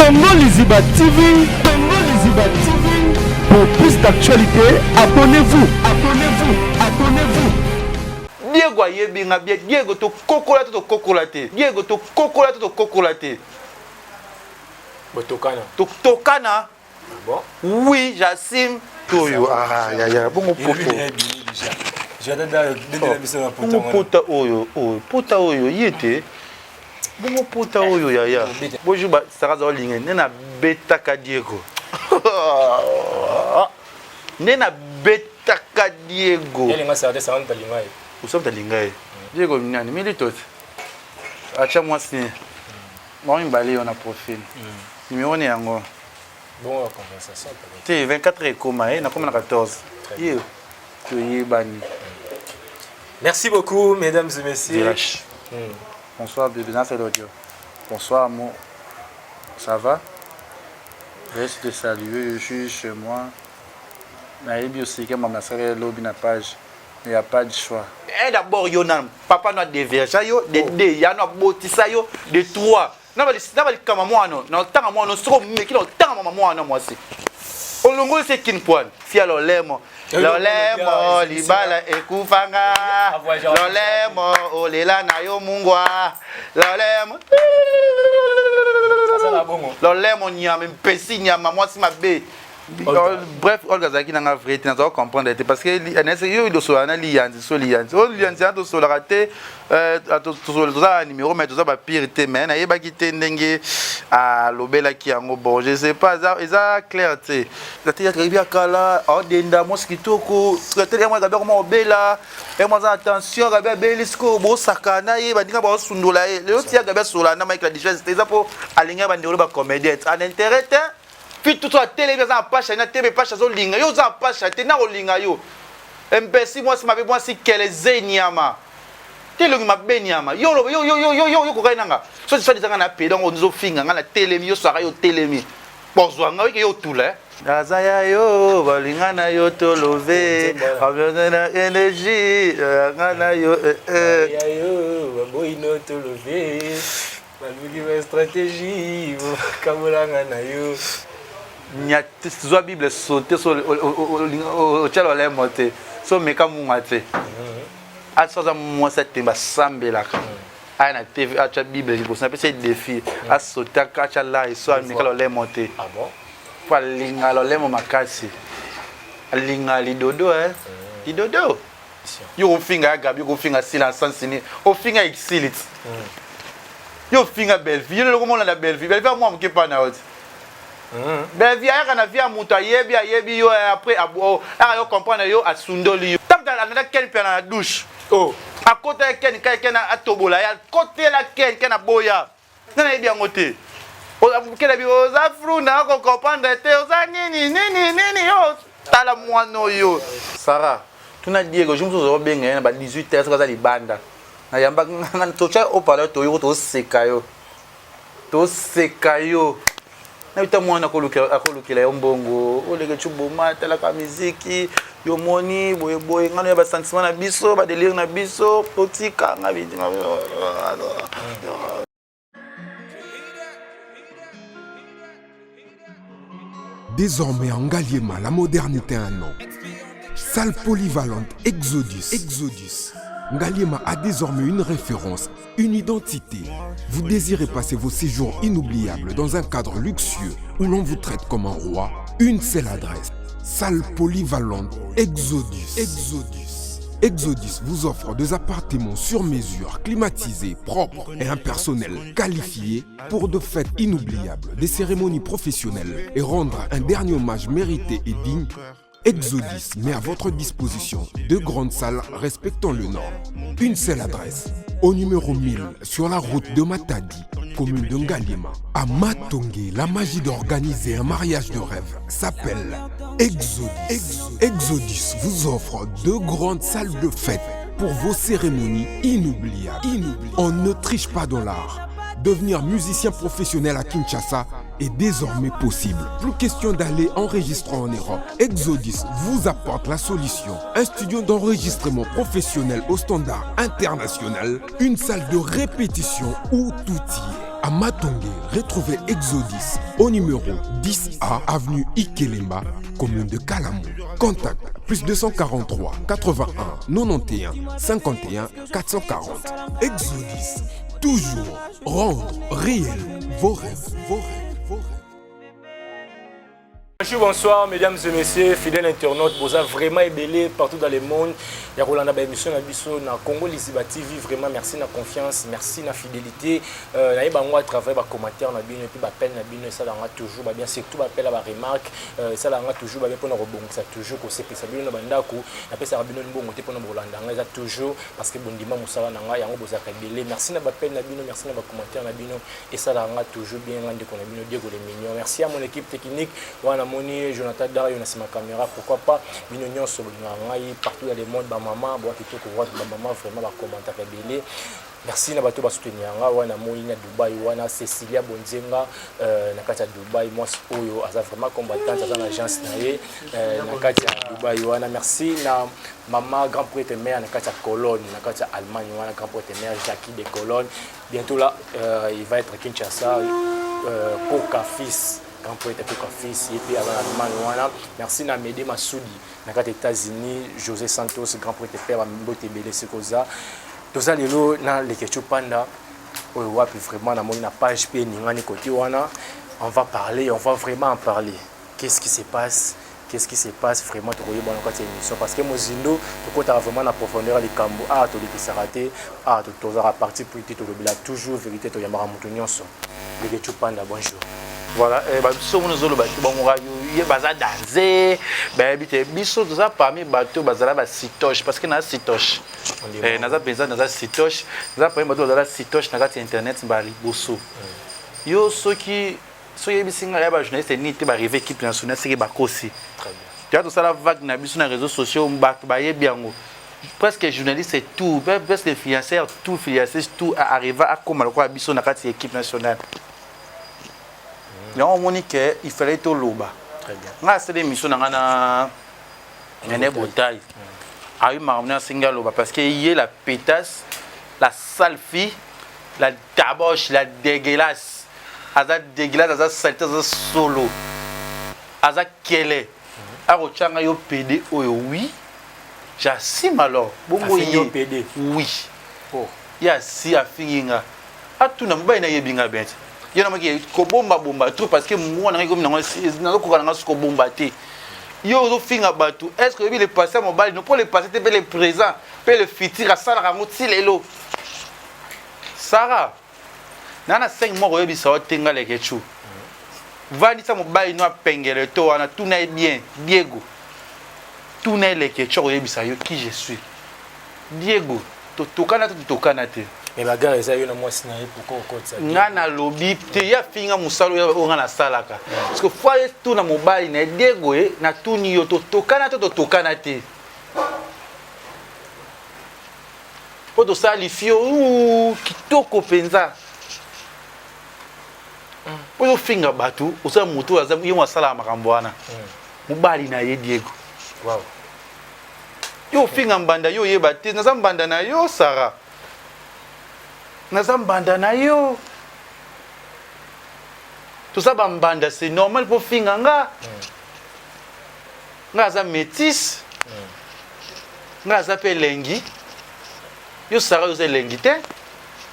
Congo Liziba TV, Congo Liziba TV. Pour plus d'actualités, abonnez-vous, abonnez-vous, abonnez-vous. Diego ayebi nga bien. Diego tokokola te, tokokola te. Diego tokokola te, tokokola te. Botokana. Tokana. Ah bon? Oui, j'assume. Toyo, ah, ya, ya, bongo poto. Bongo pota oyo, oyo, pota oyo, ye te. Bongo pota oyo, yaya. Bonjour, ba, Sarah Zaolinga, nde na betaka Diego. Nde na betaka Diego. Yelinga Sarah te, Sarah ntalinga ye. Osam talinga ye. Diego nani, milito te. Acha mwasi ne. Bango mibale yo na profil. Numéro ne yango. Bongo ya conversation te 24 ekoma ye nakoma na 14 ye toyebani. Merci beaucoup mesdames et messieurs. Bonsoir bébé, c'est l'audio. Bonsoir amour. Ça va? Je vais te saluer, je suis chez moi. Nayebi osika mama nasala lobi na page. Il n'y a pas de choix. Un d'abord yo nanu papa no adeverja yo de oh. deux ya no abotisa yo de trois na balikama mwana na otanga mwana soki omeki na otanga mama mwana mwasi olongoli se kin poine fia lolemo lolemo libala ekufanga lolemo olela na yo mungwa lolemo lolemo nyama mpesi nyama mwasi mabe. Bref, Olga azalaki nanga vrai te, nazala comprendre te parce que yo osola na liyanzi so liyanzi oyo liyanzi wana tosolaka te, toza na numéro mais toza bapire te, mais nayebaki te ndenge alobelaki yango. Bon, je sais pas, eza clair te. Gabi akala aodenda mwasi kitoko yango, Gabi akoma obela yango, aza na tension. Gabi abeli sikoyo, bosaka na ye, bandinga baosundola ye. Lelo tia Gabi asola na Mike la Duchesse te, eza mpo alingi bandeko bacomédien en intérêt te. Puis tout atelemi, aza na pasha na tebe, pasha azolinga yo, oza na pasha te na kolinga yo. Mpesi mwasi mabe, mwasi keleze nyama te, elongi mabe nyama. Yo yo yo yo yo yo kokai nanga so so dizanga na pe donc ozofinga nga na telemi yo saka yo telemi bozwa nga oyeke yo otula. Aza ya yo balinga na yo tolove na énergie nga na yo. Ya yo baboyino tolove baluki ba stratégie kabolanga na yo. Zwa Bible saute so otya lolemo te so meka munga te. Ati aza mwasi atemba asambelaka aya na TV, atya Bible liboso, napesa ye défi, asotaka atya lai so ameka lolemo te po alinga lolemo makasi, alinga lidodo lidodo. Yo kofinga ya Gabi, kofinga Sila Sansini, ofinga Exilit, yo ofinga Bellevie, yo lelo komona na Bellevie. Bellevie amwa moke mpa na yo ti Bellevie ayaka na vie ya moto, ayebi ayebi yo, après aka yo comprendre yo, asundoli yo. Ntango alanda Ken mpe na douche, akota Ken kai Ken atobola ye, akotela Ken, Ken aboya. Nga nayebi yango te. Ken abi oza flou na ko comprendre te, oza nini nini nini yo. Tala mwana oyo. Sarah, tuna Diego, jour mosusu obenga ye na ba 18 heures soki aza libanda. Nayamba nga totya haut-parleur toyoko toseka yo. Toseka yo. Nabita mwana akolukela yo mbongo, oleke cuboma talaka miziki yo moni boye boye ngano ya basentiment na biso, badelire na biso, totika nga. Désormais en Ngaliema, la modernité a un nom. Salle polyvalente Exodus. Exodus. Ngaliema a désormais une référence, une identité. Vous désirez passer vos séjours inoubliables dans un cadre luxueux où l'on vous traite comme un roi? Une seule adresse. Salle polyvalente Exodus. Exodus. Exodus vous offre des appartements sur mesure, climatisés, propres et un personnel qualifié pour de fêtes inoubliables, des cérémonies professionnelles et rendre un dernier hommage mérité et digne. Exodus met à votre disposition deux grandes salles respectant le norme. Une seule adresse, au numéro 1000 sur la route de Matadi, commune de Ngaliema. À Matonge, la magie d'organiser un mariage de rêve s'appelle Exodus. Exodus vous offre deux grandes salles de fête pour vos cérémonies inoubliables. On ne triche pas dans l'art. Devenir musicien professionnel à Kinshasa est désormais possible. Plus question d'aller enregistrer en Europe. Exodus vous apporte la solution. Un studio d'enregistrement professionnel au standard international, une salle de répétition où tout y est. À Matonge, retrouvez Exodus au numéro 10A, avenue Ikelemba, commune de Kalamu. Contact plus 243 81 91 51 440. Exodus, toujours rendre réel vos rêves, vos rêves, vos rêves. Bonjour, bonsoir, mesdames et messieurs, fidèles internautes. Vous avez vraiment ebele partout dans le monde. Ya kolanda ba émission na biso na Congo Liziba TV. Vraiment, merci na confiance, merci na fidélité. Euh, na bango à travers ba commentaires na bino et puis ba appel na bino ça langa toujours ba bien surtout ba appel ba remarque euh, ça langa toujours ba bien pona rebongisa toujours ko sepesa bino na bandako na pesa bino mbongo te pona bolanda nga eza toujours parce que bondima musala na nga yango bozaka ebele. Merci na ba appel na bino, merci na ba commentaires na bino esalaka nga toujours bien nga ndeko na bino Diego le mignon merci à mon équipe technique wana moni Jonathan Dario na sima caméra pourquoi pas bino nyonso bolingaka ngai partout dans le monde ba maman boa kitoko wapi ba maman vraiment ba commentaka ebele merci na bato basoutenir nga wana moni na Dubai wana Cecilia Bonzenga euh, na kati ya Dubai mwasi oyo aza vraiment combattante aza na agence na ye euh, na kati ya Dubai wana merci na mama grand prêtre mère na kati ya Cologne na kati ya Allemagne wana grand prêtre mère Jackie de Cologne Bientôt là, euh, il va être à Kinshasa, euh, Koka fils, grand poète Koka fils, et puis avant Allemagne wana. Merci na Mede Massoudi, na kati États-Unis, José Santos, grand prêtre père Mbote Bele Sekoza. Toza lelo na Leketchou Panda, oyo wapi vraiment na moni na page pe ningani côté wana. On va parler, on va vraiment en parler. Qu'est-ce qui se passe? Qu'est-ce qui se passe vraiment tokoyeba na kati ya émission parce que mozindo tokotaka vraiment na profondeur ya likambo awa tolekisaka te awa tozalaka parti pris te tolobela toujours vérité toyambaka moto nyonso Leketchou Panda bonjour voilà eh, babiso mona ozoloba te bango ye baza danze bayebi te biso toza parmi bato bazala basitoche parce que naza sitoche eh, naza mpenza naza sitoche naza parmi bato bazala sitoche na kati ya internet mbala liboso mm. yo soki soki oyebisi ngai ya ba journaliste nini te ba arrive équipe nationale seke bakosi toya tosala vague na biso na réseaux sociaux bato bayebi yango presque journaliste tout presque influenceur tout influenceuse tout arriva akoma lokola biso na kati ya équipe nationale yango omoni ke il fallait toloba ngai asali émission na ngai na nene botai ayi makambo na asengi aloba parce que ye la pétasse la sale fille la taboche la dégueulasse aza dégueulasse aza salite aza solo aza kele akotya ngai yo pede oyo oui j'assume alors bongo ye oui oh. ye asi afingi nga atuna mobali nayebi nga bien te ye namaki kobombabomba trop parce que mwana ngai komi nango nazokoka nanga soki kobomba te yo ozofinga bato est ce que oyebi le passé ya mobali no mpo le passé te mpe le présent mpe le futur asalaka yango ti lelo sara na na 5 mois koyebisa yo te nga leketchou vandisa mobali no apengele to wana tuna ye bien diego tuna ye leketchou akoyebisa yo qui je suis diego totokana te totokana te mais bagarre eza yo na mwasi na ye pourquoi okotisa nga nalobi te ye afinga mosala oyo nga nasalaka parce que fois ye tuna mobali na ye diego ye natuni yo totokana te totokana te mpo tosala lifio kitoko mpenza mpo mm. ofinga bato osala moto oyo ye mo asalaka makambo wana mm. mobali na ye diego wow. yo ofinga mbanda yo oyeba te naza mbanda na yo sara naza mbanda na yo toza bambanda c'est normal mpo ofinga nga mm. Nga aza metisse. Nga aza pe elengi. Yo Sarah oza elengi te.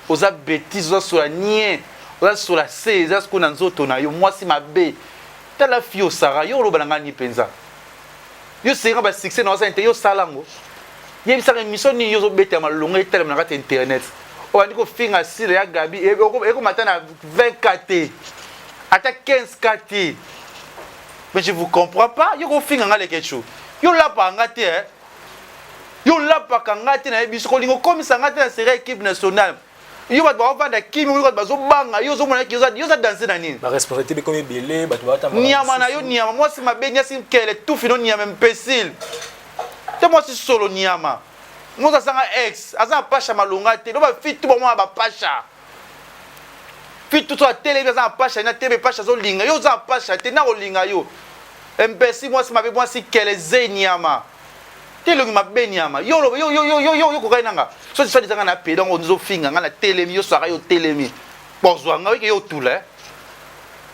Oza betise, oza sola nie. Oza sola se, eza siko na nzoto na yo mwasi mabe. Tala fille Sarah, yo oloba na nga ni penza. Yo senga ba succès na osa inte yo sala ngo. Yebisaka émission nini yo ozobeta malonga etalema na kati internet. Obandi kofinga sila ya Gabi ekomata na 20k te. Ata 15k te. Mais je vous comprends pas. Yo kofinga nga leketchou. Yo lapa nga te eh. Yo lapaka nga te na yebi soko lingo komisa nga te na série équipe nationale. Yo bato baovanda kimi, yo bato bazobanga, yo ozomona ki yo oza danse na nini? Ba responsabilité bekomi ebele, bato batambola. Nyama na yo nyama, mwasi mabe, nyasi nkele, tufi no nyama imbécile. Te mwasi solo nyama. Mwasi asanga ex, aza na pasha malonga te. No ba fille tout ba ba pasha. Fille tout atelemi aza na pasha na tebe pasha azolinga yo oza na pasha te na kolinga yo imbécile mwasi mabe mwasi kele ze nyama te elongi mabe nyama yo oloba yo yo yo yo yo yo kokai nanga soki soit disant nga na pede yango ozofinga nga na telemi yo saka yo telemi. Bozwa nga oke yo otula eh.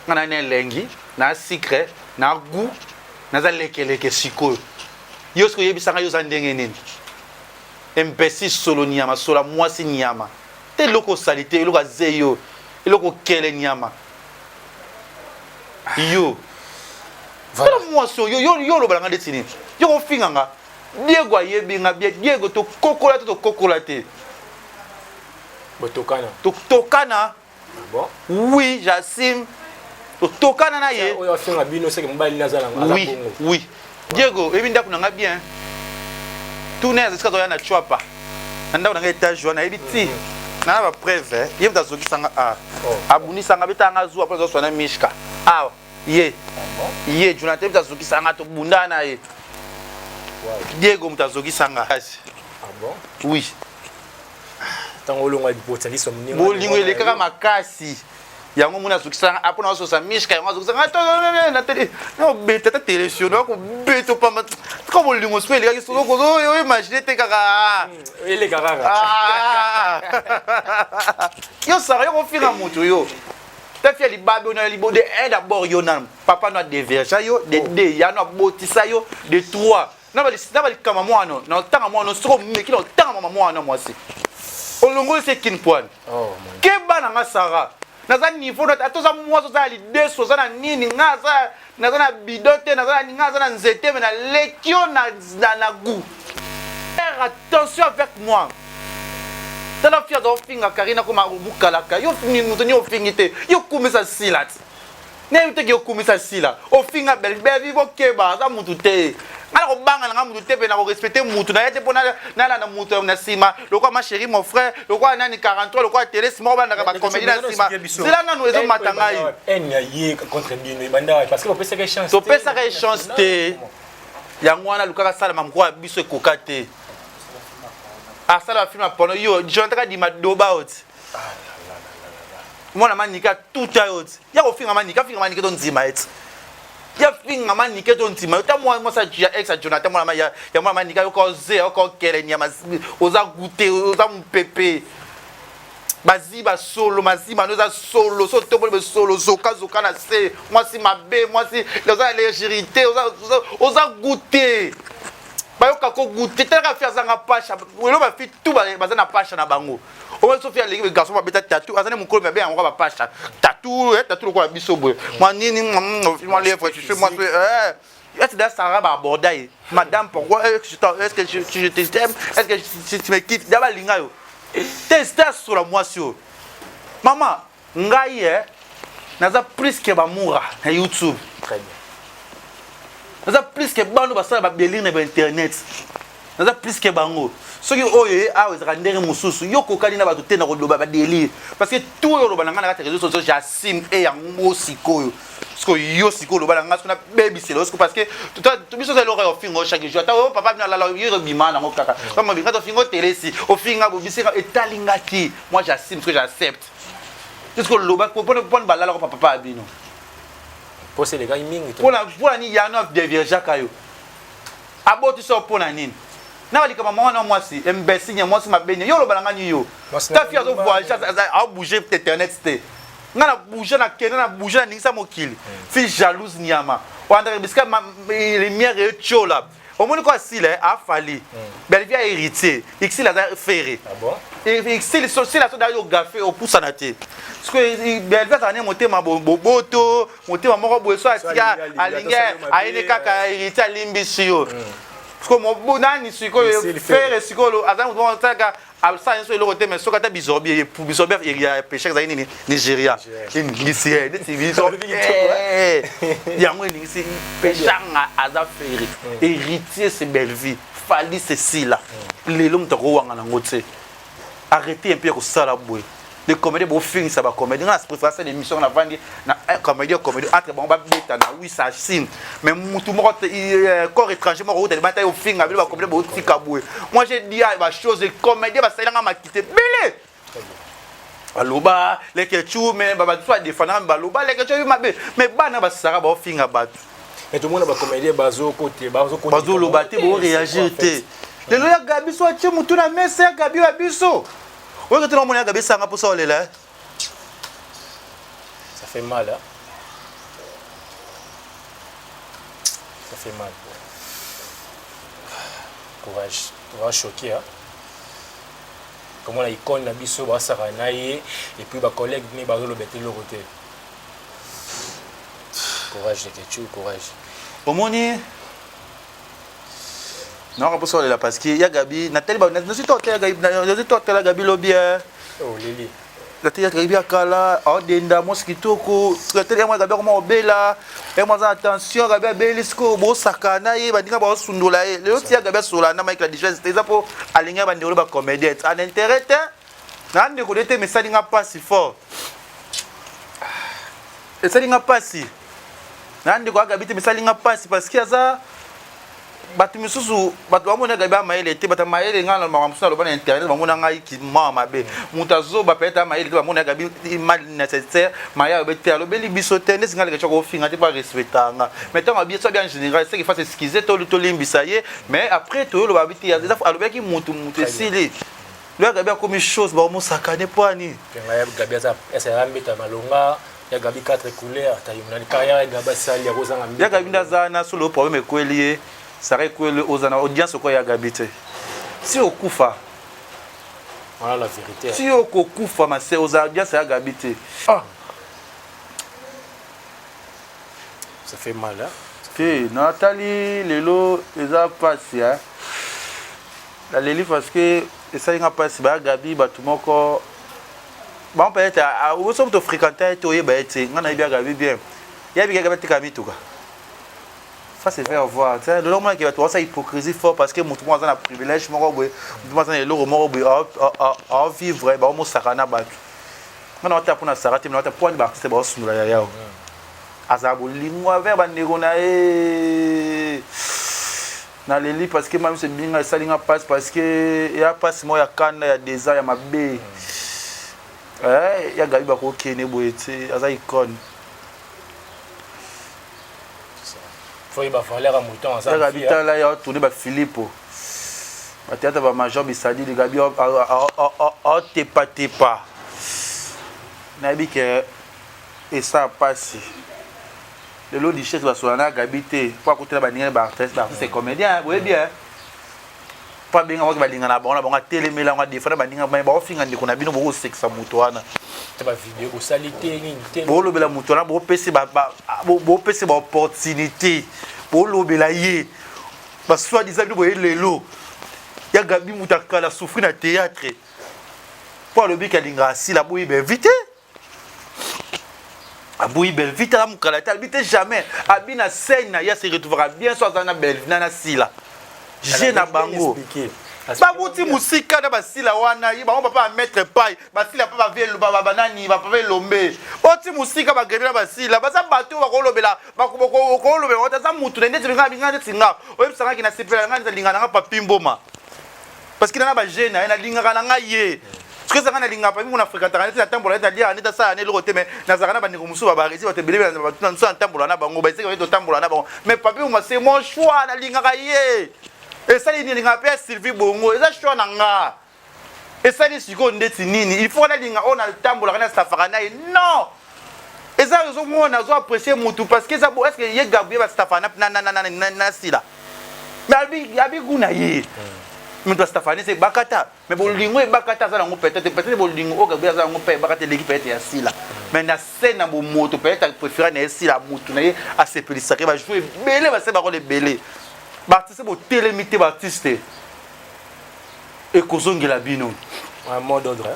Nga na na elengi, na sucre, na goût, naza lekeleke sikoyo. Yo soki oyebisa nga yo oza ndenge nini? Imbecile solo nyama, sola mwasi nyama. Te eloko salite, eloko aze yo, eloko kele nyama. Yo. Tala mwasi oyo, yo yo olobala nga ndeti nini? Yo kofinga nga. Diego ayebi nga bien, Diego tokokola te tokokola te. Botokana. Totokana. Ah bon? Oui, j'assume. Totokana na ye. Oyo afinga bino seke mobali naza na Oui, oui. Diego, oyebi ndako na nga bien. Tuna esika azoya na Chwapa. Na ndako na nga etage wana ayebi ti. Mhm. Na ba preuve, eh. ye moto azokisa nga ah. Oh. Abundisa nga beta nga zuwa mpo azoswa na Mishka. Awa. Ye. Ah ye Jonathan moto azokisa nga tobunda na ye. Diego moto azokisa nga. Ah bon? Oui. Ntango olonga botalisa moninga. Bolingo elekaka makasi. Yango mona azokisa nga apona azosa mishka yango azokisa nga na tele na obeta ta telesio na kobeta pamba tika bolingo sikoyo elekaki soko kozo imagine te kaka hmm, eleka kaka ah. Yo sara yo kofinga moto yo tafi ya libabe na libo de un d'abord yo nanu papa no adevergea yo de oh. deux ya no abotisa yo de trois na balikama mwana na otanga mwana soki omeki na otanga mama mwana mwasi olongoli se kin poane oh, keba na nga sara naza niveau ata oza mwasi oza na lidesu oza na nini nga aza naza na bido te naza na nga aza na nzete me naleki yo na, na, na gout. Faire attention avec moi. Tala fi aza ofinga Karina koma obukalaka yo moto nini ofingi te yo kumisa sila ti nayebi te ke okumisa sila ofinga belvi bokeba aza mutu te nga nakobanga na nga mutu te mpe nakorespecte mutu na ye te mpo nalanda mutu na nsima lokola ma chérie mon frère lokola nani 43 lokola telesi moko bandaka bacomédie na nsima zela nanu ezomata ngai topesaka ye chance te yango wana alukaka asalama mokolo ya biso ekoka te asala bafilme ya porno yo jonathan kadima doba oti mwana manika tuta yo ti ya kofinga manika afinga manike to ndima ye ti ya finga manike to ndima yo ta mwasi ya ex ya jonathan mwana ya mwana manika yoka oze yoka okele nyama oza goute oza mopepe baziba solo mazima no eza solo so tomboli be solo zoka zoka na se mwasi mabe mwasi oza na légérité oza goute bayoka ko goute talaka fi azanga pasha lelo bafi tout baza na pasha na bango omoni sofi aleki be garçon babeta tatu aza ne mokolo me abenga yango bapasha tatu eh, tatu lokola biso boye mwa nini mwa lèvre je suis moi eh est-ce que Sarah ba aborda ye madame pourquoi est-ce que je, je t'aime est-ce que je, tu me quittes da balinga yo te te asola mwasi oyo mama ngai eh, naza plus que bamura na youtube. Très bien. Naza plus que bano basala babelire na bainternet, naza plus que bango. Soki oyo ye awa ezalaka ndenge mosusu, yo kokani na bato te na koloba badelire parce que tout oyo oloba na ngai na kati ya réseau sociaux, j'assume e yango sikoyo. Sikoyo yo sikoyo oloba na ngai soki nabebisela yo sikoyo parce que biso oza eloko ya ofinga chaque jour ata oyo papa bino alala yo ebima nango kaka kama binga tofinga otelesi ofinga bobisinga etali nga te. Moi j'assume ce que j'accepte. Puisque oloba mpona balalaka pa papa ya bino posa elekaki mingi mpona nini yano deviergeaka yo abotisa yo mpona nini na balikama mama na mwasi imbecile ya mwasi mabe yo oloba na ngai yo tafi azo voyage abouge internet te nga na bouge na kende na bouge na ningisa mokili fi jalouse nyama oandaka bisika lumière etiola omoni ko asila eh, afali hmm. Bellevue a héritier Xil aza ferre ah Xil sila so dayo gafe opusana te parce que Bellevue azala ne motema boboto motema moko boye so atika alingi ayene kaka héritier alimbisi yo hmm. parce que nani sikoyo ferre sikoyo aza moto moko asalaka asala nyonso eloko te mais soki ata bizorbi ye bizorbi ya peshek ezali nini nigeria eningisi ye neti biso eh, yango eningisi peshanga aza ferre hmm. héritier c'est bellevue fali c'est sila hmm. lelo moto akowanga nango te arrêtez un peu ya kosala boye les comédiens bofingisa bacomédien nga na préférence na émission navandi na comédien comédien entre bango babetana oui ça signe mais mutu moko euh, corps étranger moko outa libanda yo finga bino bacomédien botika boye. Moi j'ai dit ah, ba chose comédien basalelanga makite ebele baloba lekechu me bato badefandaka baloba lekechu ayebi mabe mais bana basaka baofinga bato. Mais tomona bacomédien bazokote bazoloba te boréagir te lelo ya gabi so atie motu na mesa ya gabi ya biso oyoki te na omona ya gabi esanga mposa olela. fait mal hein? Ça fait mal. Courage. On va choquer hein? Comment la icône na biso basaka na ye et puis ba collègue ni bazoloba te eloko te. Courage Leketchou, courage. Omoni naoka mposa olela parce que ya Gabi natali nazwi to otela Gabi nazwi to otela Gabi lobi eh. Oleli. Natali ya Gabi ya kala aodenda mwasi kitoko natali ya mwa Gabi akoma obela ya mwa aza na tension Gabi abeli sikoyo bosakana ye baninga baosundola ye lelo ti ya Gabi asola na Mike la duchesse te eza mpo alingi bandeko ba comédien en intérêt te na ndeko de te mesali nga mpasi fort esali nga mpasi na ndeko ya Gabi te mesali nga mpasi parce que aza bato misusu bato bamona Gabi ya mayele te. Bato ya mayele, ngai na makambo mosusu naloba na internet, bamona ngai mawa mabe. Moto azoba peut-être ya mayele te, bamona Gabi mal nécessaire maya alobi te, alobeli biso te. Ndesi ngai lekeci kofinga te mpo arespecta nga, mais ntango abi so abi en général, c'est qu'il fasse excuser to tolimbisa ye. Mais après toyoloba abi te alobelaki motu motu esili. Loya Gabi akomi chose baomosakane po ani. Gabi aza mbeta malonga ya Gabi 4 couleurs tayimuna carrière ya Gabi asali akozanga. Ya Gabi nde aza na solo problème ekweli ye, sara ekweli, oza na audience okoya ya Gabi te si okufa. Voilà la vérité. Si okokufa mase, oza audience ya Gabi te. Ah, ça fait mal hein. Te, natali lelo eza pasi hein. Naleli parce que esali nga mpasi. Baya Gabi bato moko bango peut-être oso moto fréquente ye te, oyeba ye te. Nga nayebi ya Gabi bien, yebi Gabi atekaka mituka face se faire voir. Lelo omonaki bato baosala hypocrisie fort parce que motu moko aza na privilège moko boye, motu moko aza na eloko moko boye, aovivre, baomosaka na bato. Nga na watala mpona Sara te, na wata mpo wani baartiste baosundola yaya o azala bolingo avers bandeko na ye. Naleli parce que mamiso ebinga esali nga mpasi parce que eya mpasi moko ya kanda ya desa ya mabe. Ya Gabi bakokende boye te, aza icône. Faut yeba valeur ya mouton. Aza ya Gabi, tala ya tourne ba Philippe, bathéâtre ba major bisadili. Gabi aotepatepa, nayebi ke esa mpasi. Lelo duchesse basola na Gabi te mpo akutela baninga baartiste, baartiste comédien boyebi mpo abenga bango balingana bango na bango, atelemela yango, adefanda baninga baofinga ndeko na bino. Bokosekisa moto wana, bolobela moto wana, bopesi baopportunité, bolobela ye basoi-disant bino boye. Lelo ya Gabi, moto akala souffri na théâtre mpo alobiki alingaka asila, boyeba invité aboyi Belvi. Tala mokala te, alobi te jamais abi na scène na ye ase retrouvera bien so aza na Belvi na na Sila je na bango babuti mosika na basila wana ye bango papa maître pai basila mpe bavie banani bapapa elombe oti mosika bagrebi na basila baza bato oyo bakolobela bakolobela wata aza mutu na ndeti nga binga ndeti nga oyebisangaki na sepela nga nalingaka nanga Papi Mboma parce que nana bajeune na ye nalingaka na ngai ye. Soki ezanga nalingaka Papi Mboma, na fréquentaka neti natambola neti naliaka neti asala na eloko te, mais nazalaka na bandeko mosusu babaresi bato ebele mosusu natambola na bango, baeseki baye totambola na bango. Mais Papi Mboma, c'est mon choix, nalingaka ye. Esali nini? Alingaka mpe ya Sylvie Bongo, eza choix na nga. Esali sikoyo ndeti nini? Il faut nalinga oyo natambolaka nasafaka na ye? Non, eza ozomona azo apprécier mutu parce que eza bo. Est ce que ye Gabriel bastafa na Sila? Mais abi gu na ye moto astafa nese ebakata, mais bolingo ebakata aza nango peut-être bolingo oyo Gabriel aza nango mpe ebakata eleki peut-être ya Sila. Mais na scène na bomoto, peut-être préféré na ye Sila, mutu na ye asepelisaka ye, bajoue ebele, base barole ebele. Baartiste botelemi te, baartiste ekozongela bino. Mot d'ordre.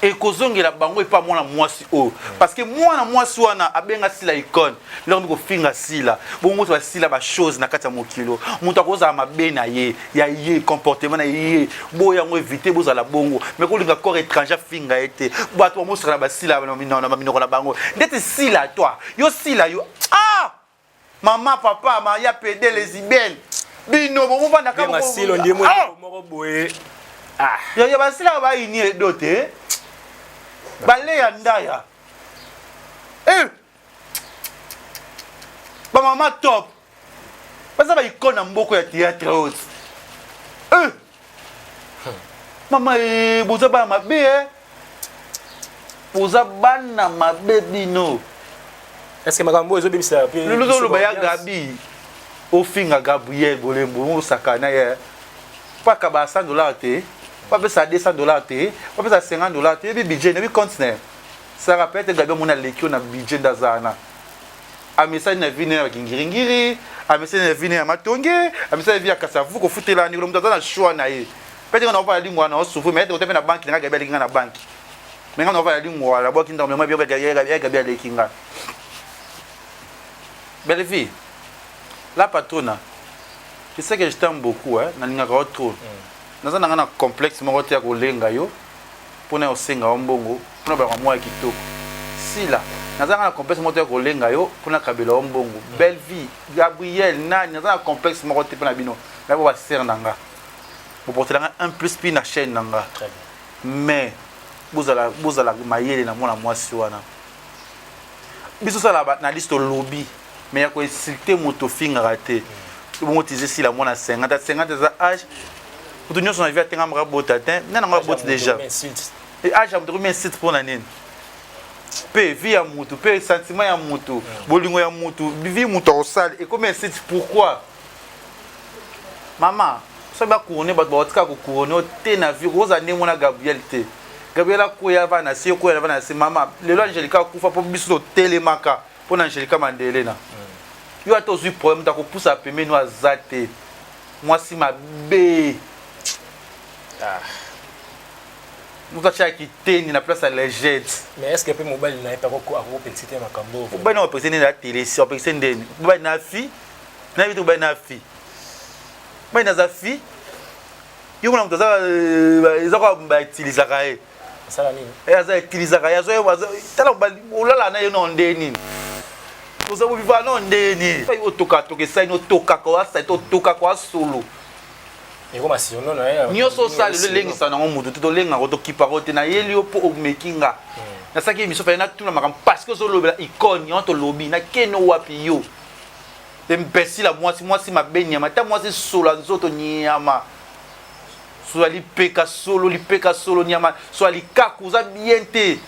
Ekozongela bango epa mwana mwasi oyo parce que mwana mwasi wana abenga Sila icône. Lelo kofinga Sila bongo moto basila bachose na kati ya mokilo. Moto akozala mabe na ye ya ye comportement na ye boyo yango évite bozala bongo, mais kolinga corps étranger afinga ye te. Bato bamosaka na basila na baminoko na bango ndeti Sila toi yo Sila yo ah mama papa maria pede lesbienne bino bomovandaka moko boye. Ya basilaka bayini edo te, baleya ndaya eh! Bamama top baza baicône na mboka ya théâtre oyo eh! Mama e, boza bana mabe e, boza bana mabe bino. Est-ce que makambo ezobimisa mpe lelo ozoloba ya Gabi ofinga Gabriel Bolembo osakana ye paka ba 100 $ te, bapesa 200 $ te, bapesa 50 $ te. Yebi budget, yebi compte na ye. Sara peut-être Gabi amoni aleki yo na budget nde aza wana. Amesani na vie ya bakingiringiri, amesani na vie ya matonge, amesani na vie ya kasavu kofutela ndeko. Moto aza na choix na ye. Peut-être nga naofala lingwa na osouffrir, mais ete mpe na banque na nga Gabi aleki nga na banque. Mais nga naofala lingwa nabwaki ndako mema bio ya Gabi aleki nga. Belle vie, la patrona, tu sais que je t'aime beaucoup, hein, nalingaka yo trop. Naza nanga na complexe moko te ya kolenga yo mpona osenga yo mbongo mpona balaka mwa ya kitoko sila. Naza nga na complexe moko te ya kolenga yo mpona kabela yo mbongo. Belle vie, Gabriel, nani, naza na complexe moko te mpona bino. Nabo basere na nga, boportela nga un plus mpi na chaîne na nga. Mais bozala, bozala mayele na mwana mwasi wana. Biso osala na liste, olobi, mais ya koinsulte moto ofingaka te. Bongo tize esila mwana 50 50 eza age. Moto nyonso na vie atengamaka bota te. Nde nango aboti déjà age ya moto ekomi insulte mpo na nini? Mpe vie ya mutu, mpe sentiment ya mutu, bolingo ya mutu, vie mutu akosala ekomi insulte pourquoi? Mama, soki bacouronne bato, bakotika kocouronne yo te na vie. Kozala ndenge mona Gabriel te. Gabriel akwea va na se, okwea va na se. Mama, lelo Angélika akufa mpo biso totelemaka mpo na Angélika Mandelena. Yo ata ozwi problème, moto akopusa pembeni oyo aza te. Mwasi mabe, moto atiaka kiteni na place ya lingette. Mais est ce que mpe mobali na ye mpe akokopekisi te makambo? Mobali na opekisi ndeni? Atelesi opekisi ndeni? Mobali na fi nayebi te. Mobali na fi, mobali naza fi. Yo mona moto aza eza kaka bautilisaka ye. Asala nini? Aza utilisaka ye. Tala, olala na ye no nde nini? Oza boviva no nde nini? Otokatoka esali, otokaka oasali te, otokaka oasolo. Ekoma surnom na ye. Nyonso osala lelo elengisa nango motu te. Tolengaka, tokipaka te. Nayeli yo mpo omeki nga. Nasalaki émission, fallait natuna makambo parce que ozolobela icône yango. Tolobi nakende wapi? Yo imbécile ya mwasi, mwasi mabe, nyama ta mwasi, solo ya nzoto, nyama, solo ya lipeka, solo lipeka, solo nyama, solo ya likaku. Oza bien te.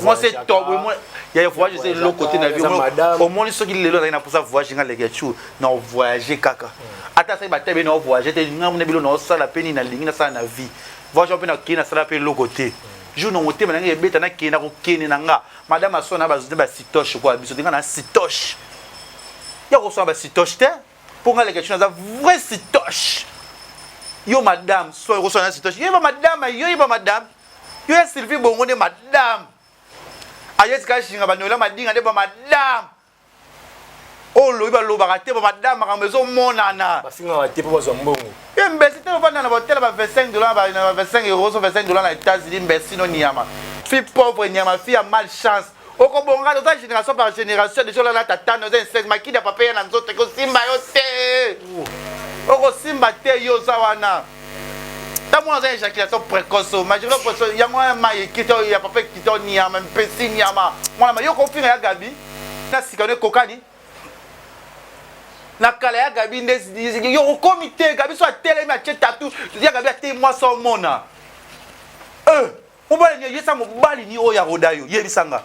Mwasi etobo ya voyage eza eloko te na vie. Omoni, soki lelo azalaki na mposa voyage, nga leke chu na voyage kaka. Ata asali batabe na voyage te. Nga mona bilo na osala mpe nini nalingi nasala na vie. Voyage mpe nakei, nasala mpe eloko te. Jour na motema na ngai ebeta, nakende, nakokende na nga. Madame asona basitoche kwa biso te. Nga na sitoche ya kosona basitoche te, mpo nga leke chu naza vrai sitoche. Yo madame, so okosona na sitoche, yeba madame, yo yeba madame, yo ya Sylvie Bongo nde madame ayesika shinga banoela madinga nde bamadame oyo olobi balobaka te. Bamadame, makambo ezomonana. Bafingaka te mpo bazwa mbongo. Ye mbesi te. Ovanda na botela ba 25 $, na ba 25 euros, so 25 $ na États-Unis. Mbesi no nyama, fille pauvre, nyama, fille ya malchance. Okobonga oza génération par génération déjà. Olala tatana, oza insecte. Makidi ya papa ya na nzoto ekosimba yo te, okosimba te. Yo oza wana ntango mwana aza éjaculation précoce, majection précoce, yango wana mai ekita ya papa ekita. Nyama mpesi, nyama mwana ma yo kofinga ya Gabi na sika no ekokani na kala ya Gabi nde yo okomi te. Gabi so atelemi, atie tatu ya Gabi, atei mwasi omona mobali nini? Yesa mobali nini oyo ya roda? Yo yebisanga,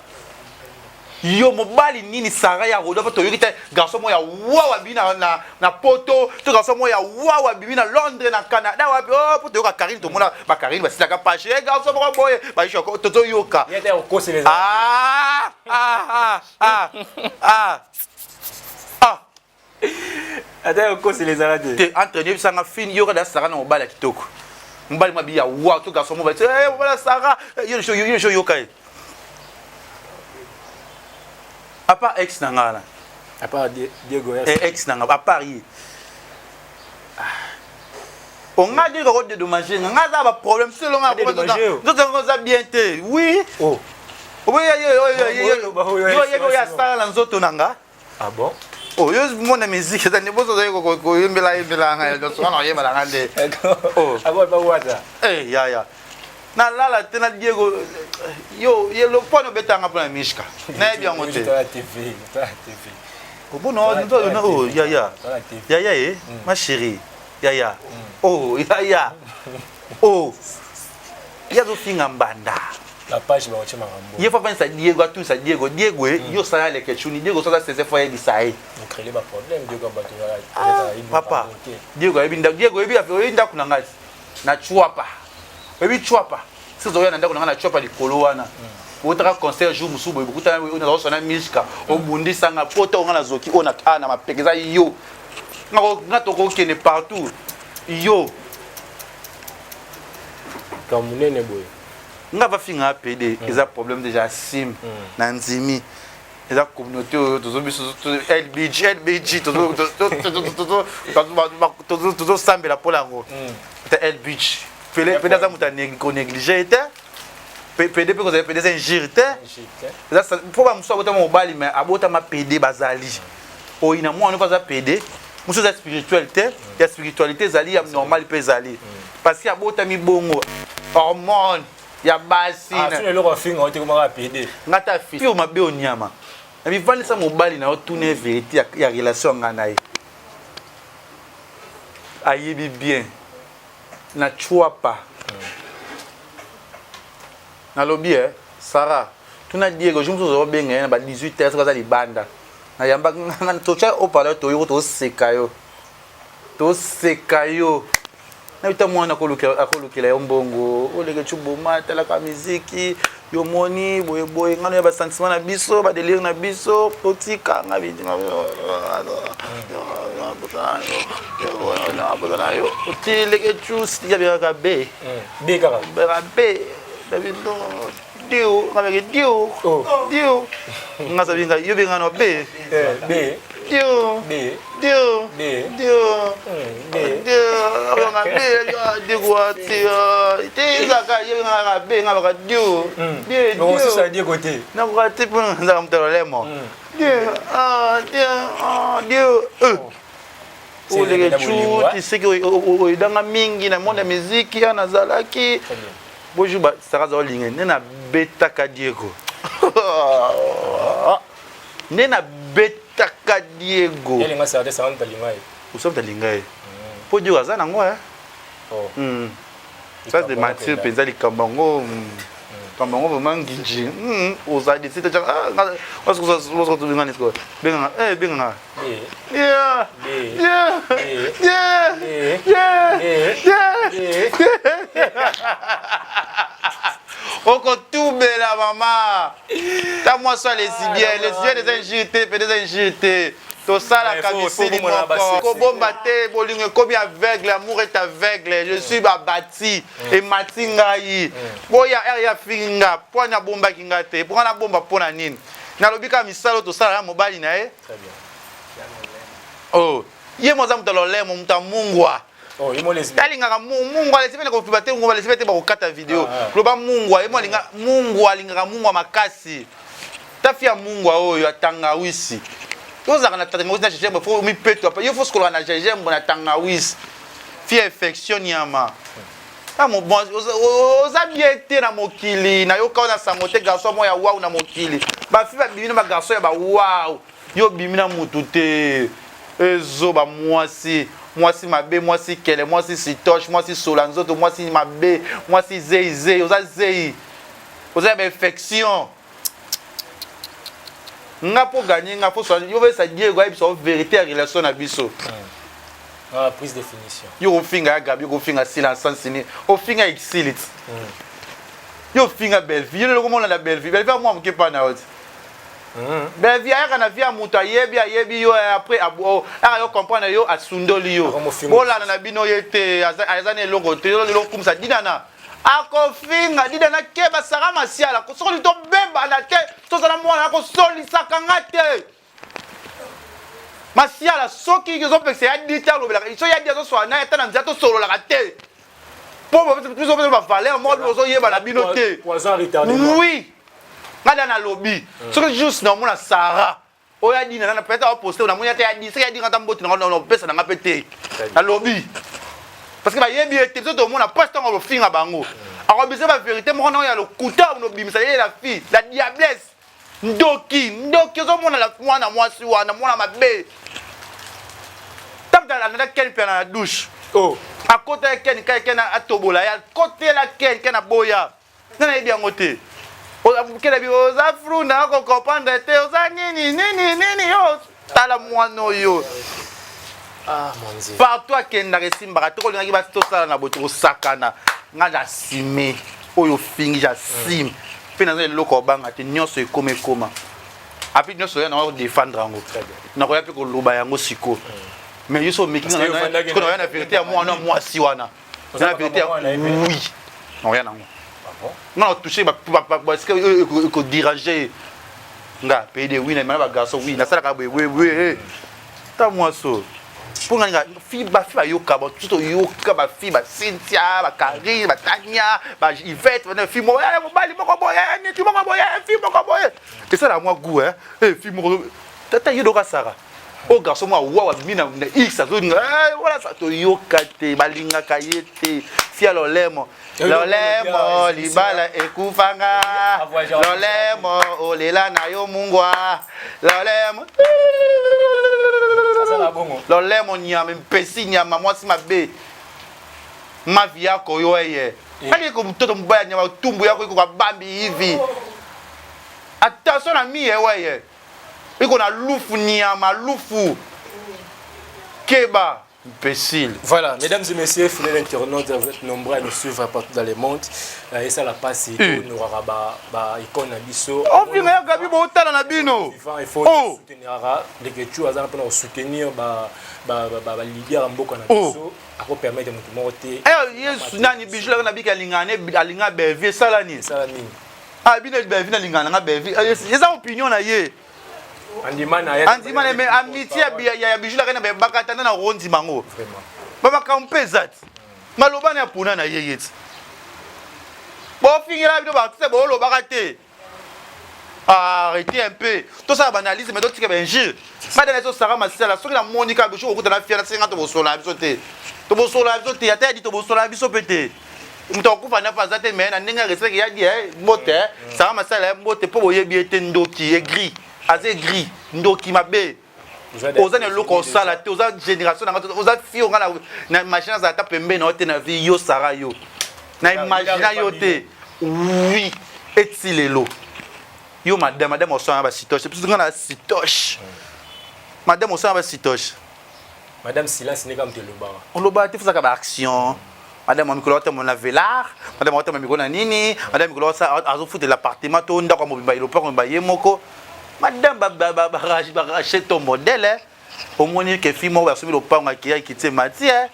yo mobali nini Sara ya roda? Mpo toyoki te garçon moko ya wawa abimi na poto, to garçon moko ya wawa abimi na Londres, na Canada, wapi. Oh, mpo toyoka Karine, tomona bakarine basilaka page. Garçon moko boye tozoyoka. Ah, ah, ah, ah, ah. Ata okosela ezala te. Te, entre yebisanga fini yoka da Sara na mobali ya kitoko, mobali mabi ya wa, to garçon mobali, mobali ya Sara, yo yo yoka ye à part ex na nga wana. À part Diego? Ex na nga, à part ye onga Diego akodédommage nga. Nga aza baproblème selon nzoto yango oza bien te. Oui, yo oyebi oyo asala na nzoto na nga. Ah bon? Oh, yo mona musique eza nde boso ozali koyembela yembela nga nyonso wana, oyembela nga nde. Bawata. Yaya, nalala te na Diego. Yo ye mpona obetanga mpona mishka, nayebi yango te. Obona, oh yaya, yaya, e ma chérie, yaya, oh yaya, oh ye azofinga mbanda. Na page bakotia makambo. Ye faut afandisa Diego atunisa Diego Diego ye yo osala leketshuni Diego soki aza sese faut ayebisa ye. Ocrele ba problème Diego ya bato ah, papa Diego ayebi ndako Diego oyebi oyebi ndako na ngai na Chwapa oyebi Chwapa soki ozoya na ndako na ngai na Chwapa likolo wana mm. otaka concert jour mosusu boye bokutana nazosana mishka obundisa nga po ntango nga nazoki oyo na ah, na mapeka eza yo nga tokokende partout yo ka monene boye nga bafinga nga pede mm. eza problème déjà sim mm. na ndimi eza communauté oyo tozo biso lbg lbg tozosambela mpo na yango mm. ta lbg pede aza moto konéglige ye te pede mpe kozala pede eza injure te mpo bamosusu abotama mobali mais abotama pede bazali oyina mwana mpe aza pede mosusu eza spirituel te ya spiritualité ezali ya normal mpe ezali parce que abotami bongo hormone ya basi ah, eloko afinga ote komaka pede nga ta fi mabe onyama na mivandisa mobali na yo tuna vérité ya relation nga na ye ayebi bien na chwapa nalobi eh Sarah tuna Diego jour mosusu obenga ye na ba 18 heures soki aza libanda nayamba totya haut-parleur toyoko toseka yo toseka yo nayebita mwana akolukela yo mbongo oleke cuboma talaka miziki yo moni boyeboye ngano ya basentiment na biso badelire na biso totika nga otileke cu yabekaka be be kaka be Dio, nga beke dio. Oh. Dio. Nga sabi nga yo benga no be. Eh, be. Dio. Be. Dio. Be. Dio. Be. Dio. Nga be dio kwa ti. Te zaka yo benga nga be nga baka dio. Dio. Mais osisa dio côté. Na kwa te po nga mutalo lemo. Dio. Ah, dio. Ah, dio. Euh. Oleke chu, ti seki oyedanga mingi na monde ya musique ya nazalaki. Bonjour ba Sarah za olinga nde na betaka Diego. Nde na betaka Diego. Yele nga Sarah Sarah mtalinga ye. Usa mtalinga ye. Po Diego aza nango eh. Oh. Ça de Mathieu penza likambo yango. Likambo yango vraiment nginji. Oza décide ah oza benga nini sikoyo. Benga eh benga. Yeah. Yeah. Yeah. Yeah. Yeah. Okotubela mama. Ta mwasi ya lesbienne, lesbienne eza injure te, pede eza injure te. Tosalaka misili moko. Kobomba te, bolingo ekomi aveugle, amour est aveugle. Je suis babati, emati ngai. Boya ere ya fingi nga, mpo ani abombaki nga te, mpo nga nabomba mpo na nini? Nalobi kaka misala oyo tosala na mobali na ye. Oh, ye mo aza moto ya lolemo, moto ya mungwa. Oh, ye mo lesbienne. Alingaka mungwa, lesbienne kofiba te, ngwa lesbienne te bakokata video. Ah, ah. Loba mungwa, ye mo alinga mungwa, alingaka mungwa makasi. Tafi ya mungwa oyo ya tangawisi. Tozalaka na tangawisi na gingembre, faut mipeto apa. Yo faut skolaka na gingembre na tangawisi. Fia infection nyama. Ah, bon, oza bien te na mokili nayoka na sango te garçon moko ya wau na mokili bafi babimi na bagarçon ya bawau yo obimi na mutu te ezoba mwasi mwasi mabe mwasi kele mwasi sitoche mwasi sola nzoto mwasi mabe mwasi zei zei oza zei oza ya bainfection nga mpo ganye nga mpo yo pesa Diego ayebisa yo vérité ya relation na biso. Ah, prise de finition. Yo ofinga ya Gabi, ofinga Sila Sansini, ofinga Exilit. Yo ofinga Bellevue, yo lelo komona na Bellevue. Bellevue amwa moke pa na yo. Bellevue ayaka na vie ya moto ayebi ayebi yo après aka yo comprendre yo asundoli yo. Bolanda na bino ye te aza na eloko te. Yo lelo okumisa dinana. Akofinga dida na keba Sarah Masiala soki tobebana te tozala mwana akosolisaka nga te Masiala soki ozopekisa ya di te alobelaka so ya di azoswala naye ata na nzela tosololaka te po biso ba valeur moko bino ozoyeba na bino te oui nga da nalobi soki juste naomona Sarah oyo adina nana peut-être aposte namoni ata ya di soki adinga ata mbote nanga opesa nanga mpe te nalobi parce que bayebi ye te biso tomona mpasi ntango alofinga bango akobimisa baverité moko nango ya lokuta nobimisa ye la fille la diablesse ndoki ndoki ozomona mwana mwasi wana mwana mabe ntango alandaka ken mpe na douche oh. akota ye ken kai ken atobola ye akotela ken ken aboya nga nayebi yango te. Kela bi oza flou na ko comprendre te oza nini nini nini yo tala mwana oyo. Ah mon Dieu. Partout akendaka esimbaka te kolingaki basi tosala na boye tokosakana nga j'assume oyo ofingi j'assume mpe naza eloko obanga te nyonso ekoma ekoma api nyonso ya nango kodefendre yango nakoya mpe koloba yango sikoyo mais yo so omeki nga na verité ya mwana mwasi wana na verité ya oui nakoya nango nga na touche basika ekodirage nga pays de oui na mana bagarçon oui nasalaka boye boye boye ta mwasi oyo mpo nga ninga fi bafi bayoka bato toyoka bafi bacynthia bakarine batania baivete fi moko mobali moko boye niti moko boye fi moko boye esala mwa gout fi moko tata ye doka sara oyo garçon moko awawa abimi na x azolinga eh, wana toyoka te balingaka ye te fia lolemo lolemo libala ekufanga lolemo olela na yo mungwa lolemo lolemo nyama mpesi nyama mwasi mabe mavi yako yo eye eh. ali ko mtoto mbaya nyama tumbu yako iko kabambi hivi attention na miye weye iko na lufu nyama lufu keba imbécile. Voilà, mesdames et messieurs, fidèles internautes, vous êtes nombreux à nous suivre partout dans le monde. Euh, et ça la passe, nous aura ba ba icône na biso. Oh, finga ya Gabi botala na bino. Il faut oh. soutenir les que tu as pour soutenir ba ba ba ba leader mboka na oh. biso. Ako permettre mutu moko te. Eh Yesu nani bijou la na bika lingane alinga Bellevue sala nini? Sala nini? Ah bino Bellevue na lingana nga Bellevue. Eh, eza opinion na ye. Andima na ye. Andima na mais amitié ya ya bijou la na bakata na rondi mango. Vraiment. Ba makambo mpe eza ti. Maloba na ya pona na ye ye ti. Bofingela bino ba artiste bolobaka te. Arrêtez un peu. Tosala ba analyse mais totika ba injure. Madame ezo Sarah Masala soki na moni ka biso kokuta na fiana senga to bosola biso te. To bosola biso te ata di to bosola biso pe te. Moto akufa na faza te mais na ndenge ya respect ya di eh mbote eh. Sarah Masala eh, mbote po boyebi ete ndoki aigri. Aza aigri ndoki mabe. Oza na eloko osala te oza génération na nga oza fille nga na imagine azala ata pembeni na yo te na vie yo Sarah yo. Na imagine yo te. Oui, eti lelo. Yo madame, madame osala ba sitoche. Biso nga na sitoche. Madame osala ba sitoche. Madame silence ndeka moto elobaka. Olobaka te fosaka ba action. Madame mikolo atambola na velar, madame atambola mikolo na nini, madame mikolo azofutela appartement to ndako ya mobimba elopako mobimba ye moko. Madame ba ba ba ba racheter ton modèle. Omoni ke fille moko basomi lopango akeya kitie mati eh.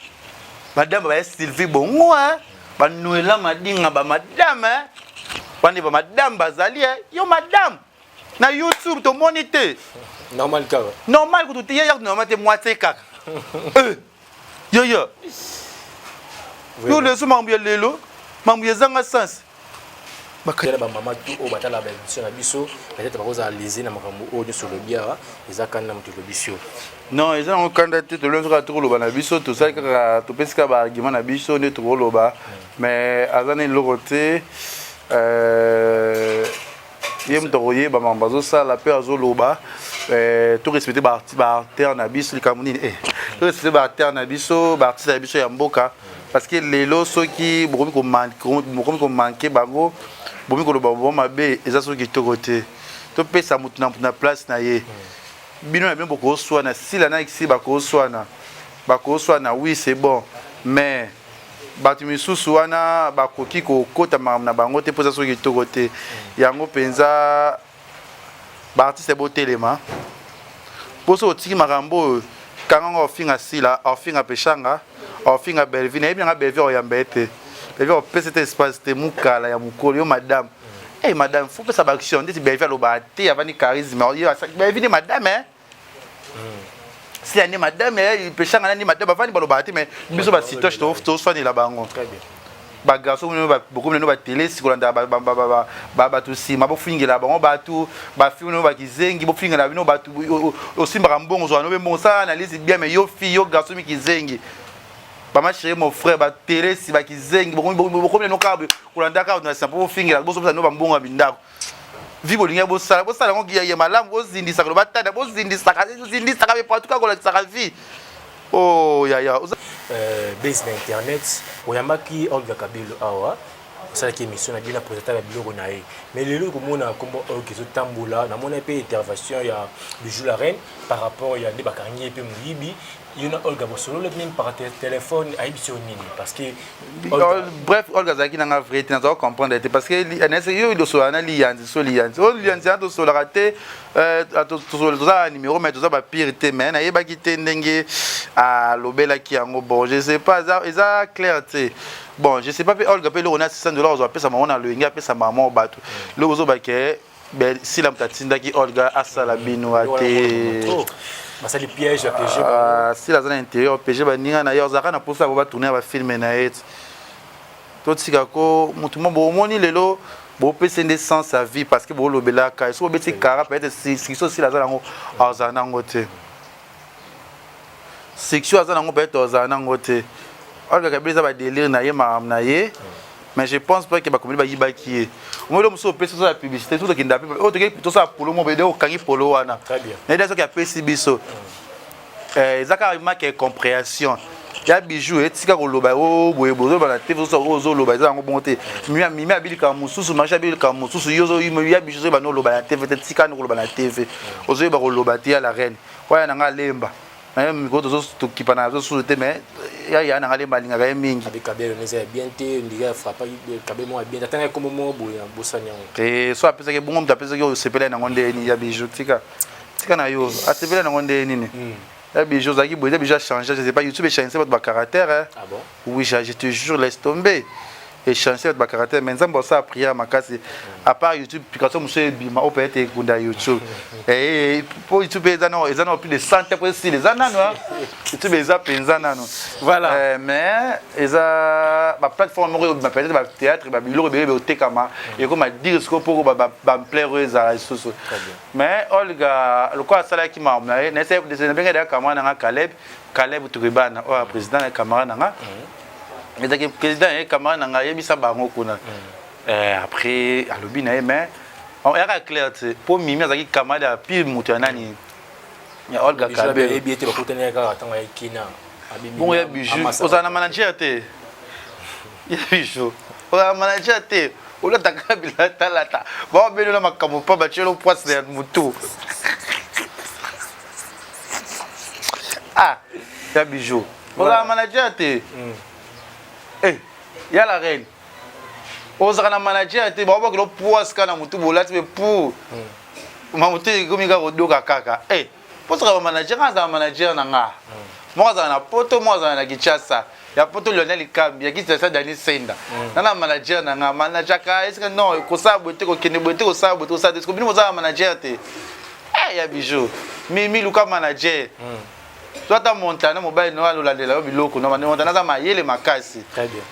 Madame ba Sylvie Bongo eh. Ba Noela Madinga ba madame eh. Bande ba madame bazali eh. Yo madame na YouTube tomoni te. Normal kaka. Normal kutu te ya normal te moitié kaka. Eh. Yo yo. Yo leso mambo ya lelo, mambo ya zanga sens. Bakala ba mama tout oyo batala ba émission na biso peut-être bakozala lese na makambo oyo nyonso olobi awa eza kanda moto elobi sio non eza nango kanda te tolobi kaka tokoloba na biso tosali kaka topesi kaka baargument na biso nde tokoloba mais aza na eloko te euh, ye moto akoyeba makambo azosala mpe azoloba euh, to respecte baartere na biso likambo nini eh, to respecte baartere na biso baartiste na biso ya mboka parce que lelo soki bokomi komanke bango bokomi koloba bo mabe eza soki kitoko te topesa moto na moto na place na ye bino na bino bokoswana sila na si bakoswana bakoswana oui c'est bon mais bato misusu wana bakoki kokota makambo na bango te mpo eza soki kitoko te yango mpenza baartiste botelema mpo soki otiki makambo oyo kanga ngo ofinga sila ofinga peshanga ofinga bellevue nayebi nanga bellevue akoyamba ye te bellevue akopesa te espace te mukala ya mokolo yo madame hey, madame fo pesa baaction ndeti bellevue alobaka te avandi charisme bellevue nde madame eh? sila nde madame eh, peshanga nani madame bavandi balobaka te mais biso basitoche toswanela bango bagarçon bokomi nano batelesi kolanda bato nsima bofingela bango bato bafilme no bakizengi bofingela bino bato osimbaka mbongo ozwaka no mpe mbongo sala analyse bien mais yo fille yo garçon mikizengi bama chérie mon frère batelesi bakizengi bokomi nano kaka kolanda kaka na nsima mpo bofingela bozopesa no bambongo ya mindako vi bolingi bosala bosala yango ya malamu bozindisaka loba tanda bozindisaka zindisaka me partout kaka kolakisaka vie oh yaya euh, base na internet oyambaki Olga Kabilo awa. Osalaki émission na bino, apresenta ba biloko na ye, mais lelo komona kombo oyo ezotambola, namona mpe intervention ya Bijou la Reine par rapport ya nde bakangi ye mpe moyibi. Yo na Olga bosololo même par téléphone, ayebisi yo nini? Parce que Bref, Olga azalaki nanga vrai te, nazala comprendre te, parce que yo osola na Liyanzi, so Liyanzi oyo Liyanzi wana tosolaka te, toza na numéro, mais toza bapire te. Mais nayebaki te ndenge alobelaki yango. Bon, je sais pas, eza clair te. Bon, je sais pas mpe Olga mpe eloko na 600 $ ozwa, apesa bango na loyenge, apesa bango bato eloko ozobake. Sila moto atindaki Olga asala bino te. Basali piège ya piège. Sila aza na intérieur piège baninga na ye, ozalaka na mposa bo batourne ya bafilm na ye. Totika ko motu mo bomoni lelo bopesa nde sens à vie, parce que bolobelaka soki obeti kara, peut-être section Sila aza nango, azala nango te. Section aza nango, peut-être azala nango te. Olga Kabila eza badélire na ye, makambo na ye, mais je pense pas ke bakomeli bayibaki ye. Omoni mosusu opesi, osala publicité, soki tokenda mpe oyo toki tosala polo mo bede, okangi polo wana nayedi soki apesi biso, eza kaka manque ya compréhension ya Bijou. Etika koloba o boye, bozoloba na te, oyo ozoloba eza yango bongo te. Mimi abilikaka mosusu, Marche abilikaka mosusu. Yo ya Bijou ozoyeba no oloba na TV te, tika ni koloba na TV, ozoyeba koloba te. Ya la Reine oya nanga alemba naye mikolo tokipa na azosusu te, mais ya ya nanga alemba, alingaka ye mingi. Kabelo eza ya bien te, ndika frappaki kabe moko ya bien, atangaki kombo moko boye, bosani yango. Te, so apesaki bongo, moto apesaki oyo osepela nango nde nini? Ya Bijou, tika, tika na yo, asepela nango nde nini? Ya Bijou ozalaki boye, ya Bijou achange. Je sais pas, YouTube echange bato bacaractère. Ah bon? Oui, je te jure, laisse tomber, echange bato bacaractère. Mais Nzambe osala prière makasi. À part YouTube, application mosusu ebima oyo peut-être ekunda YouTube, po YouTube eza nano, eza nano plus de 100 te, po esila eza nano. YouTube eza mpenza nano. Voilà. Mais eza baplateforme moko ebima, peut-être bathéâtre, babiloko ebele otekama, ekoma dire sikoyo mpo baampleur oyo ezala lisusu. Mais Olga lokola asalaki makambo na ye, nabengaki deya camarade nanga Caleb, Caleb Turibana oyo président na camarade nanga, ezalaki président ye, camarade nanga, ayebisa bango kuna. Après alobi na ye, mais eyaka clair te, mpo Mimi azalaki camarade ya pire moto ya nani, ya Olga Kabelo. Yebi ete bakutani kaka ntango ya kina. Bongo ya Bijou, ozala na manager te? Ya Bijou, ozala na manager te? Olataka bilatalata, baobeli na makambo mpa batielo poise ya motu. Ah, ya Bijou, ozala manager te? Eh, ya la Reine, ozalaka na manager te? Baobakela poise kaka na motu, bolati mpe pour mamotu ekomi kaka kodoka kaka. Eh, mpo ozalaka bamanager, nga azala manager na nga moko azala na Poto, moko azala na Kinshasa. Ya Poto Lionel Kambi, ya Kinshasa Dani Senda. Na manager na nga managerka esika non, kosala boye te, kokende boye te, kosala boye te, kosala te. Bino bozala manager te? Eh, ya Bijou, Mimi, luka manager to ata Montana, mobali no alolandela yo biloko no. Montana aza mayele makasi. Très bien.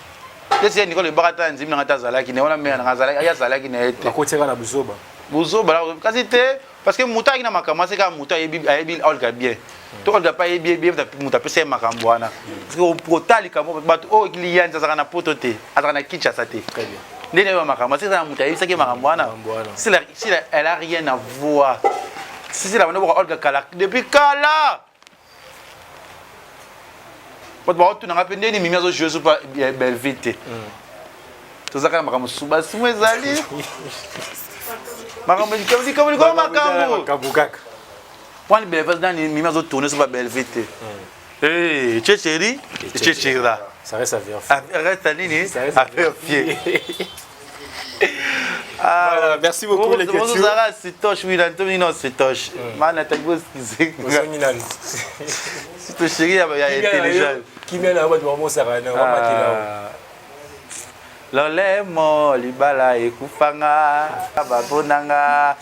Esi ye Nicole ebaka ta nzimi nanga te, azalaki na ye wana, mare nanga azalaki, azalaki na ye te. Bakotiaka na buzoba. Buzoba kasi te, parce que moto ayaki na makambo ase kaka moto ayebi, ayebi Olga bien to Olga mpe ayebi ye bien. Moto apesa ye makambo wana, parce que kotala likambo bato oyo, Liyanzi azalaka na Poto te, azalaka na Kinshasa te. Très bien. Ndenge nayeba makambo ase, eza na moto ayebisaki makambo wana. Sila, Sila, elle a rien à voir. Sila banda boka Olga kala, depuis kala. Bato baotunanga mpe ndeni Mimi azojouer so pa Belleville te. Toza kaka na makambo mosusu, basimu ezali makambo, likambo likolo, makambo makambo kaka. Wani Belleville nani, Mimi azotourne so pa Belleville te. Tchéchéri, tchéchéra. Ça reste à vérifier. Reste nini? Ça reste à vérifier. Voilà, merci beaucoup, les questions. Ozalaka sitoche, oui, na ntomi nino sitoche mana tangi boskize. Ozongi nani? Sito chéri ya intelligent. Kimia na bato bamosaka na bamatela. Lolemo libala ekufanga, babonanga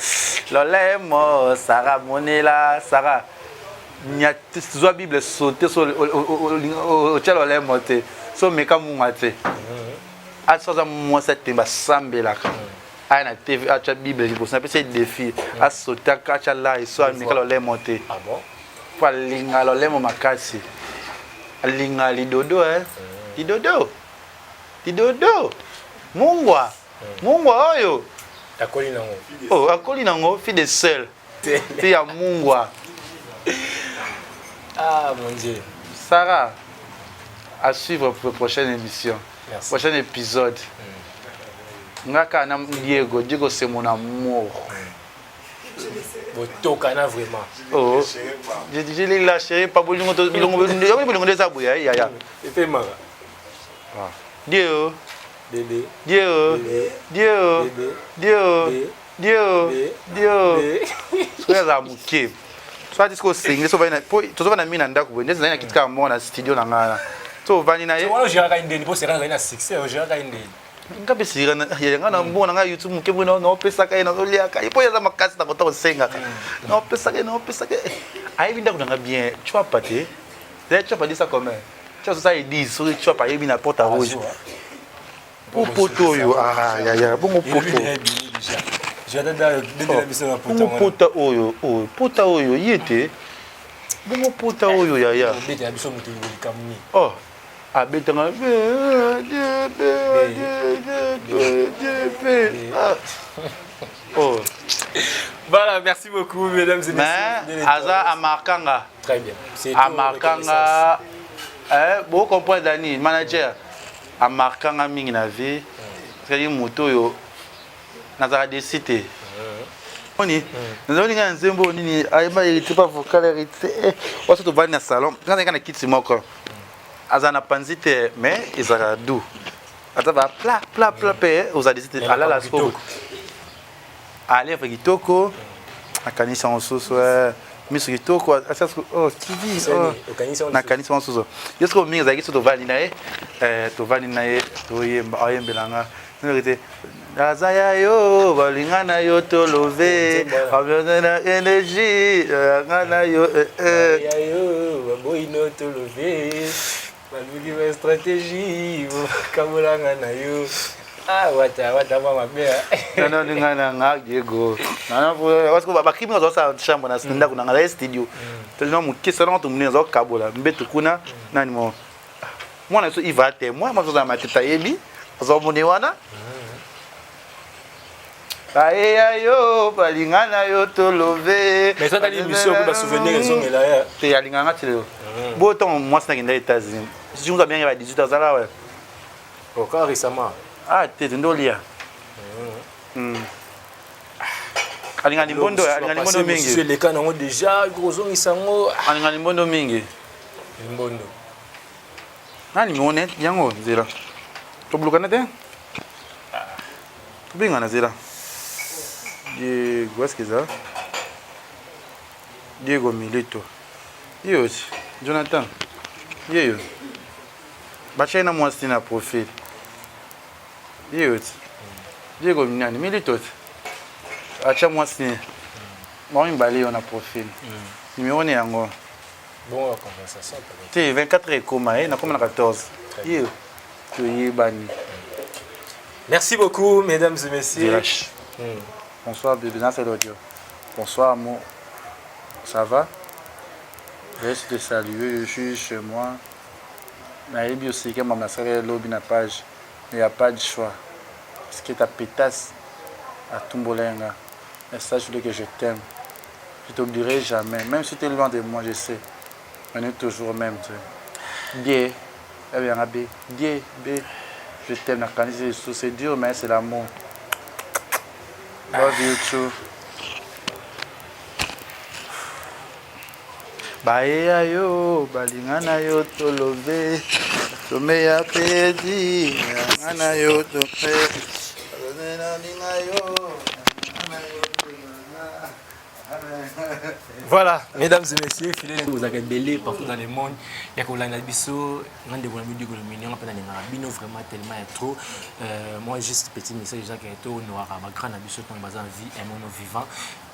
lolemo. Sara monela Sara, zwa Bible, saute so otya lolemo te, so meka munga te. Ati so aza mwasi atemba, asambelaka, aya na TV, atya Bible liboso, napesa ye défi, asotaka, atya lai so ameka lolemo te. Ah bon? Po alinga lolemo makasi, alinga lidodo, eh? Lidodo, lidodo, mungwa, mungwa oyo. Akoli nango. Oh, akoli nango, fille de sel, fille ya mungwa. Ah mon Dieu. Sarah, à suivre pour la prochaine émission. Merci. Prochain épisode. Nga kaka na Diego, Diego c'est mon amour. Botokana vraiment. Oh. Je je l'ai lâché pas bolingo to bilongo bilongo bilongo eza boye ya ya. Epemaka. Ah. Dieu. Bébé. Dieu. Dieu. Dieu. Dieu. Dieu. Soki aza moke. Soit disco osengeli so ovandi po tozovanda mingi na ndako boye ndeti nazali na kiti kaka moko na studio na ngai wana so ovandi na ye. Wana ogéraka indeni po serana azali na succès ogéraka indeni. Nga mpe sirana nga na mbongo na ngai youtube moke boye naopesaka ye nazoliaka ye mpo ye aza makasi na kota kosengaka naopesaka ye naopesaka ye ayebi ndako na nga bien chwapa te ezali chwapa disa commun chwapa sosala edise soki chwapa ayebi na porte rouge po poto oyo yaya bongo poto bongo pota oyo oyo pota oyo ye te bongo pota oyo yaya oh abetanga oh. Voilà, merci beaucoup, mesdames et messieurs. Mais, Aza amarkanga. Très bien. Amarkanga. Eh, bon comprendre Dani, manager. Amarkanga mingi na vie. C'est moto yo nazala desi te. Oni, nazali nga nzembo nini ayeba héritier pas vocal héritier. Eh, waso tovandi na salon, nga na kiti moko. Aza na panzi te mais ezalaka doux. Ata ba pla pla pla pe ozali te alala soko. Alèvre kitoko. Akanisi yango susu eh, miso kitoko oh, TV oh. Nakanisi yango susu. Yo soko mingi ezalaki so tovandi na ye eh, tovandi na ye toyemba ayembela nga te naza ya yo balinga na yo tolove na energie nga na yo eh, eh. ya yo baboyi no tolove baluki ba stratégie kabolanga na yo ah wata wata mwa mabe nano ninga na nga Diego bakimi azosala chambre na ndako na nga na studio tolina moke salongo tomonene azokabola mbeto kuna nani mo mwana biso iva te mwana mwasi azala mateta ayebi azomoni wana bayeya yo balinga na yo tolove te alingaka nga ti lelo mm. bo ntango mwasi nakenda états-unis soki abiangi ba 18 azala wa oka récemment ah te te nde olia mm. mm. alinga limbondo alinga limbondo mingi eleka nango déjà kozongisa yango alinga limbondo mingi limbondo Na numéro net yango nzela. Tobulukana te? Tobengana nzela. Diego, est-ce que ça? Diego Milito. Yo, Jonathan. Yeyo. Bacha na mwasi na profil. Yeyo. Diego nani Milito. Acha mwasi ni. Bango mibale yo na profil. Numéro ni yango. Bongo ya conversation te 24 ekoma ye nakoma na 14 ye toyebani. Merci beaucoup mesdames et messieurs. Hmm. Bonsoir bébé, c'est l'audio. Bonsoir amour. Ça va? Je vais te saluer, je suis chez moi. nayebi osike mama nasala lobi na page mais ya pas de choix parce que ta pétasse atumbola nga mais sache-le que je t'aime. Je t'oublierai jamais. Même si tu es loin de moi, je sais. On est toujours même. Tu sais. Bien. Eh bien, B. Bien, B. Je t'aime, c'est dur, mais c'est l'amour. Love you too. bayeya yo balinga na yo tolobe tomeya pedi nga na yo tope nalinga yo Voilà, mesdames et messieurs, fidèles vous avez belé partout dans le monde. Il y a Kolanda Biso, Nande Kolanda Biso, Mignon, Bino vraiment tellement ya trop. Euh, moi juste petit message déjà qui est au noir, ma grande Biso tant bazan vie un mono vivant,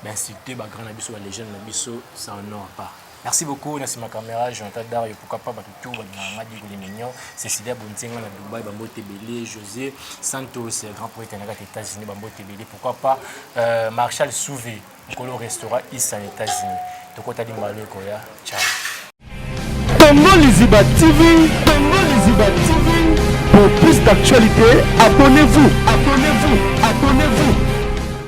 ben insulter ba grande Biso, les jeunes Biso, ça honore pas. Merci beaucoup, na sima caméra, Jonathan Dario, pourquoi pas bato tout balingaka nga Diego le Mignon, Cecilia Bonzenga na Dubaï, bambote ebele, José Santos, grand poète na kati États-Unis, bambote ebele, pourquoi pas euh, Marshall Souvé, nkolo restaurant Issa na États-Unis. Tokota limbalo ekoya, ciao. Congo Liziba TV, Congo Liziba TV. Pour plus d'actualités, abonnez-vous, abonnez-vous, abonnez-vous.